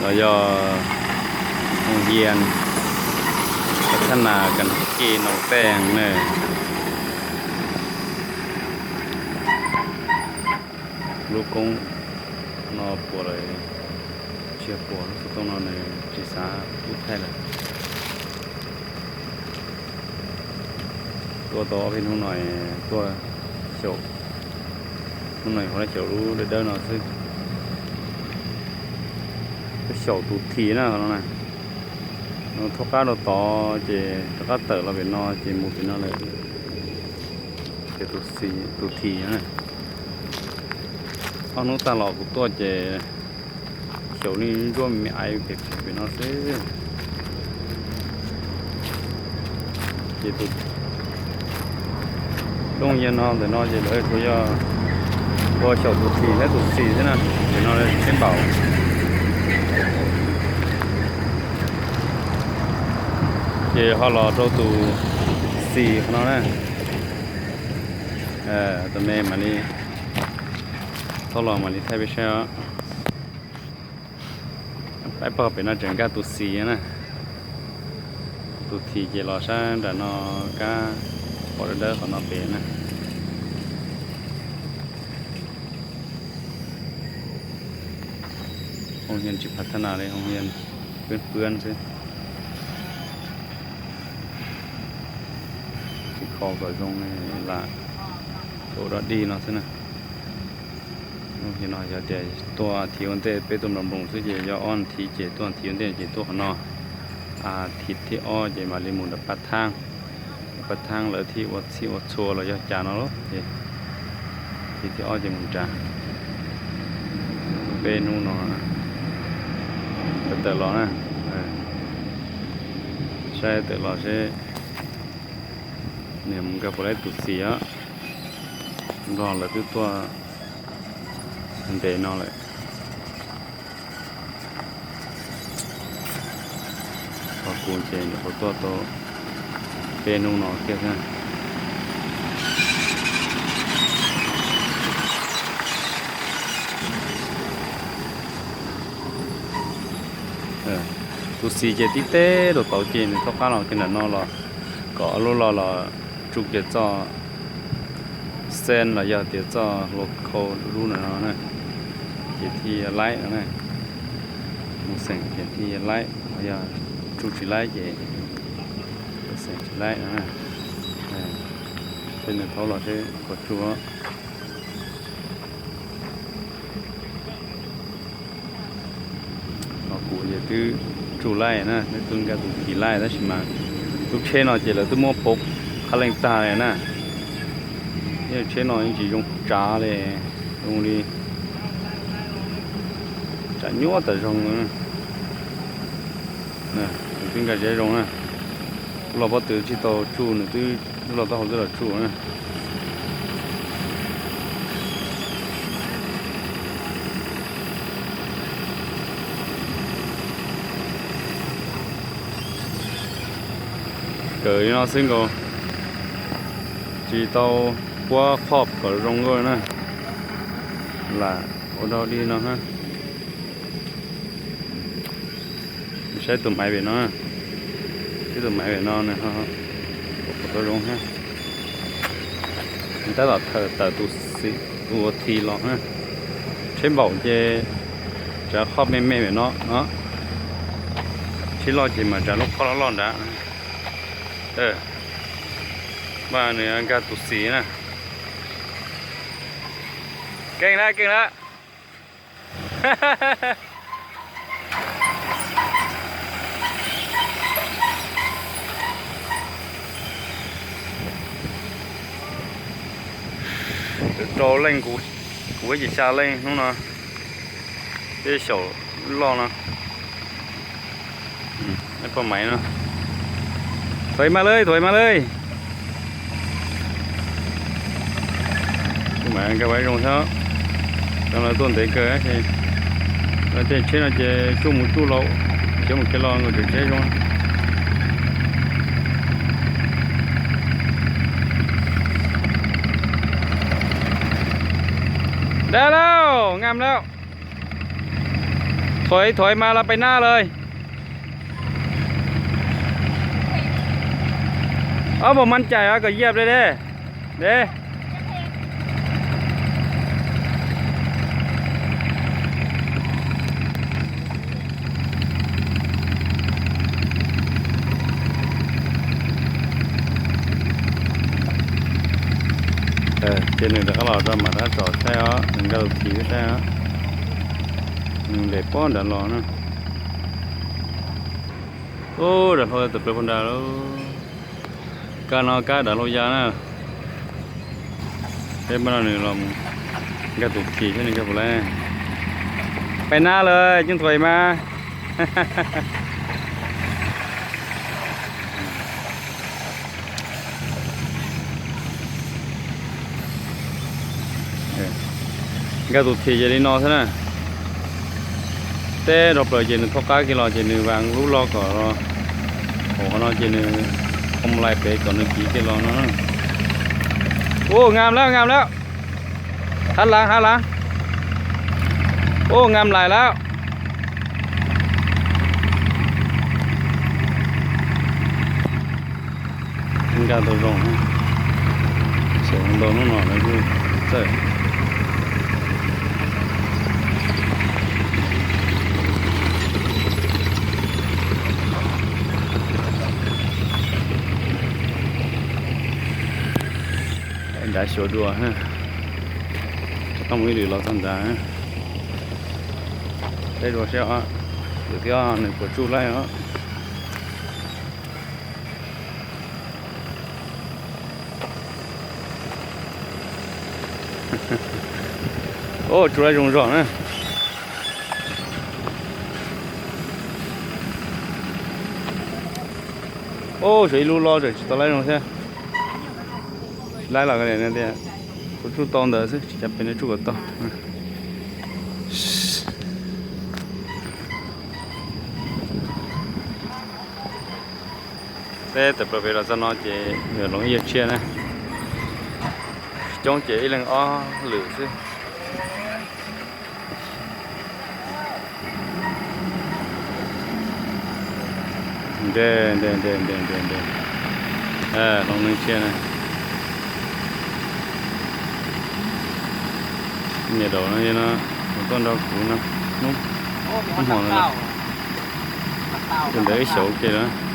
Los yog hoo hias thab nas kas kis no tej ne. Lub koob no puas lawm, tsis yog puas, lub xov tooj no nws tsis xav pub thaij lawm. Tuaj tau ob peb hnub no, tuaj xyaum, hnub no hu xyaum lub dawb dawb no xwb. Tuaj xyaum tus thim na no na. Thaub qab rau tod ces rov qab tawm los pem no ces mus pem no lawm. Ces tus thim na. Ob hnub tag los kuv tuaj ces xyaum nej ntsuab me aiv pem pem no xwb. Ces tus tooj yag no ntawm no ces lawv tsuas yog ua xyaum tus thim thiab tus xis xwb na, pem no tsheb npaum. Ces ho los rau tus xis qhov no na. Tus me mam li, thaub los mam li thaij peb saib os. Pab pog pem no tseem nkag tus xis na. Tus thim ces los sab nram no kab pom dawb dawb qhov no pem na. Hoo hias tsis phav thab nas li, hoo hias pwb pwb xwb. Tsis kho kom zoo lam ua dog dig no xwb na. Lub no yog tias tuaj thib ua ntej peb tuaj nploos nploos xwb ces yog ob thiv ces tuaj thib ua ntej ces tuaj qhov no. Thib thib ob ces mam li mus nram pab thaab. Pab thaab lawv thiaj ua txhij ua txhua los yog cas no lauj ces thib thib ob ces mus nrad. Peb hnub no tawm los na, saib tawm los seb nws mus nkag puas laib tus xis os. Nplog lawv twb tuaj ntev no lawm. Ho kuv ces nyuam qhuav tuaj tau peb hnub no kiag xwb. Tus xis ces tib teb rau tod ces nws thaub qab los kiag nram no los kom lub loj los tsuj kiag txoj xeeb los yog tias txoj hlua khau dub dub no no na, ces thiaj laib no na. Mus xeem ces thiaj laib, yog tsuj tsis laib ces xeem tsis laib no na. Tej nws thaub los seb puas tsuj. Ho kuv ces twb tsuj laib na, twb nkag tus thim laib tab sis mas lub tsheb no ces lawv twb muab pauv qhab leej tag li na. Tsheb no yeej tsis zoo tsav li, zoo li tsav nyuaj tas zog. Nws twb nkag tsis zoo na. Los pob tw tsis tau tsuj, nws twb los taub hau twb los tsuj na. Kawm li no xwb nkaus, tsis tau puab qhob kom zoo nkauj na. Lam ua dog dig no. Saib tus maiv pem no, saib tus maiv pem no nws ho puas tau zoo thiab. Tab tom thawm tawm tus ua thim los na. Tsheb npaum ces tsav qhob me me pem no no. Tsheb loj ces mas tsav lub qhob loj loj nrad. Mas nws nkag tus xis na. Keej na, keej na. Rau leej kuv, kuv ib xya leej hnub no, tej xyaum loj no. Poj maiv no, thuav mas lawm, thuav mas lawm. Poj maiv nkag ua zoo thiab, cov lawv tuaj ntev kawg. Lawv tej tsheb no ces tsuj mus tsuj los, khiav mus khiav los nkaus tseem tsheb zoo. Dab lauj, ngam lauj. Thov, thov mas los pais nab lawm. Ob puas maj cais kom yias deb deb. Deb. Ces nws rov qab los rau mam rab tsom saib os, nws nkag tus thim saib os. Nws nres pob nrad los na. Ub, dav hlau tawm plaws puag nrad lauj. Kab no kab dav hlau ya na. Peb npaj no nws los nkag tus thim thiab nws nkag puas laib. Peb nab lawm, coob thuam mas. Nkag tus thim ces li no xwb na. Teb rau plaws ces nws thaub qab kiag los ces nws vas lub log kom los hauv qhov no ces nws qhov lais pem kom nws kiv kiag los no. Ub, ngam lawm, ngam lawm. Hav lav, hav lav. Ub, ngam lais lawm. Nkag tau zoo, xyov ntau hnub no lawv kuj txawj. Nrad xyuas dua, rov qab mus ib lwm los txog nrad. Saib dua seb os, lwm thiab nws puas tsuj laib os. Ub, tsuj laib zoo zog na. Ub, tshuav ib lub loj tseem tsis tau laib zoo thiab. Laib los tias kuv tsuj tau ntawd xwb, tsis cas pem no tsuj kom tau. Peb tawm plaws pem los txog no ces yuav hloov ib yam tsiaj na. Coob ces ib leeg ob lwm xwb. Nte, nte, nte, nte, nte, nte. Hloov neeg tsiaj na. Niam daum no no, tuaj nrog kuv no, hnub hmo no, tus ntawd ib xyaum ua ke lawm.